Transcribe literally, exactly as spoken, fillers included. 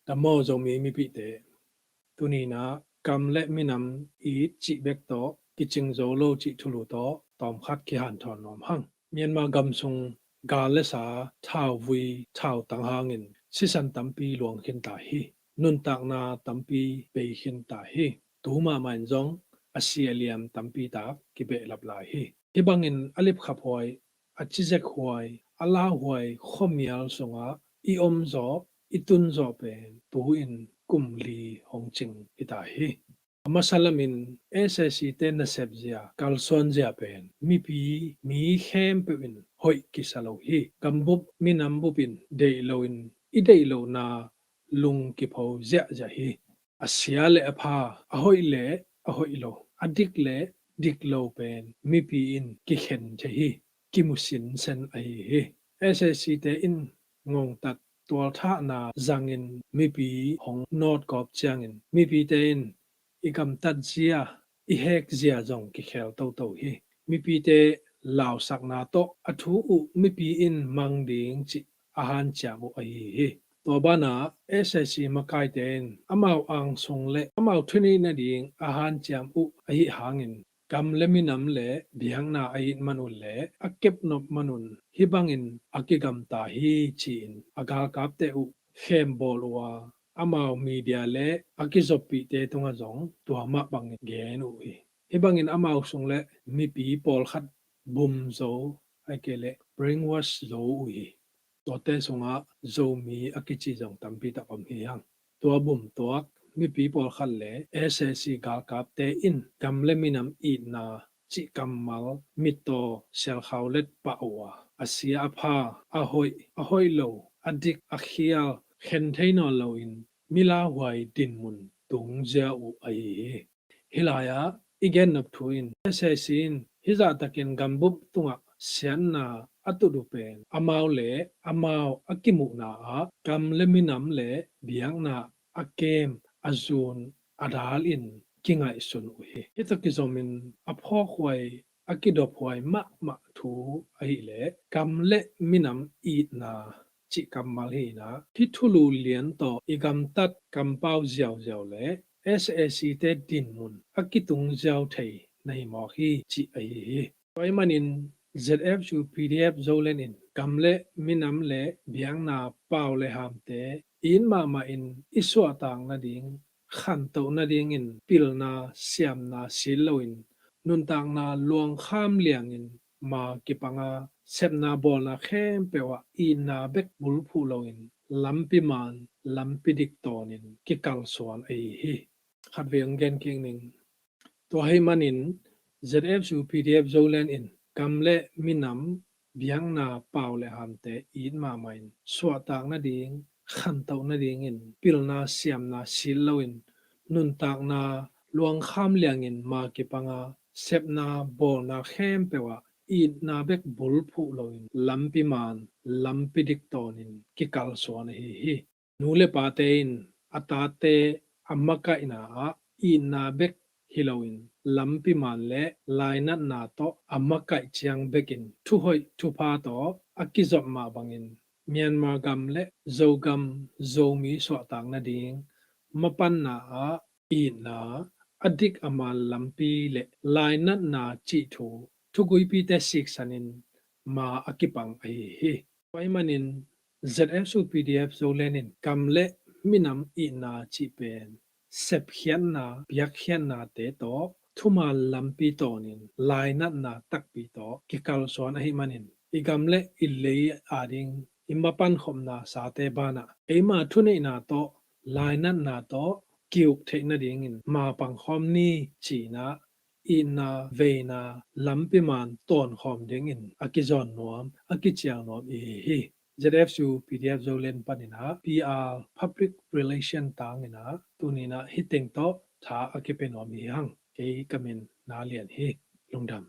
Dam maw Zomi mipihte, tuni-in ah gam le minam it cih bek tawh kicing zo lo cih thulu tawh tawmkhat kihanthawn nuam hang. Myanmar gam sung gal le sa, thauvui thautang hangin sisan tampi luang khinta hi. Nuntakna tampi bei khinta hi. Tu mahmah in zong a si a liam tampi tak kibehlap lai hi. Hih bangin a lipkhaphuai, a cizekhuai, a lauhuai khuamial sungah i om zawh, i tun zawh pen tu-in kum li hong cing hita hi. A masa lamin S A C te nasepzia, kalsuanzia pen mipi, mi khempeuh in hoih kisa lo hi. Gambup, minam bup in deih loin i deih lohna lung kipho ziahziah hi. A sia le a pha, a hoih le a hoih lo, a dik le dik lo pen mipi in kikhen thei hi. Kimu sinsen ahi hi. S A C te in ngongtat tualthahna zangin mipi hong nawtkawp ciangin mipite in i gamtatzia, i hekzia zong kikhel toto hi. Mipite lausakna tawh a thu uh mipi in mang ding cih a hanciam uh ahi hi. Tua banah S A C makaite in amau angsung le amau thuneih nading a hanciam uh ahi hangin gam le minam le biakna a it man un le a kepnop man un hih bangin a kigamta hi ci-in a galkapte uh khembawl uh a, amau media le a kizoppihte tungah zong tua mah bangin gen uh hi. Hih bangin amau sung le mipi pawlkhat bum zo, ahih kei leh brainwash zo uh hi. Tuate sungah Zomi a kici zong tampi tak om hi hang. Tua bum tuak mipi pawlkhat le S A C galkapte in gam le minam itna cih kammal mittaw selkhau let pah uh a, a sia a pha, a hoih, a hoih lo, a dik a khial khen thei nawn loin mi lauhuai dinmun tung ziau uh ahi hi. Hih lai-ah i gennop thu in S A C in hih zahtakin gambup tungah siatna a tut uh pen amau le amau a kimuhna ah gam le minam le biakna a kem, a zun, a dal in kingaihsun uh hi. Hih tawh kizomin a phawkhuai, a kidophuai mahmah thu ahih leh gam le minam itna cih kammal hi-in ah, hih thulu lian tawh i gamtat kampau ziauziau le S A C te dinmun a kitung ziau thei na hi mawk hi cih ahi hi. Tua ahih manin Z F U P D F Zoland in gam le minam le biakna pau le hamte it mahmah in i suahtak nading, khantoh nadingin pilna siamna sil loin nuntakna luangkham liangin ma kipanga sepna bawlna khempeuh ah itna bek bulphuh loin lampi man, lampi dik tawnin kikalsuan ahi hi. Khatvei hong gen kik ning. Tua ahih manin Z F U P D F Zoland in gam le minam biakna pau le hamte it mahmah in suahtak nading, khantoh nadingin pilna siamna sil loin nuntakna luangkham liangin ma kipanga sepna bawlna khempeuh ah itna bek bulphuh loin lampi man, lampi dik tawnin kikalsuan ahi hi. Nu le pate in a tate a makaihna ah itna bek hi loin lampi man le lainatna tawh a makaih ciang bekin thuhoih thupha tawh a kizop mah bangin Myanmar gam le Zogam Zomi suahtak nading mapanna ah itna, a dik a man lampi le lainatna cih thu thuguipite siksanin ma a kipang ahi hi. Tua ahih manin Z F U P D F Zoland in gam le minam itna cih pen sepkhiatna, biakkhiatnate tawh thuman lampi tawnin lainatna takpi tawh kikalsuan ahih manin i gam le i lei ading i mapankhopna sate banah eima thuneihna tawh, lainatna tawh ki-uk theih nadingin ma pangkhawm ni ci-in ah itna veina lampi man tawnkhawm dingin a kizawn nuam, a kicial nuam i hi hi. Z F U P D F Zoland panin ah P R, Public Relation tangin ah tuni-in ah hih teng tawh tha a kipia nuam i hi hang. Kei ka min Na Lian hi. Lungdam.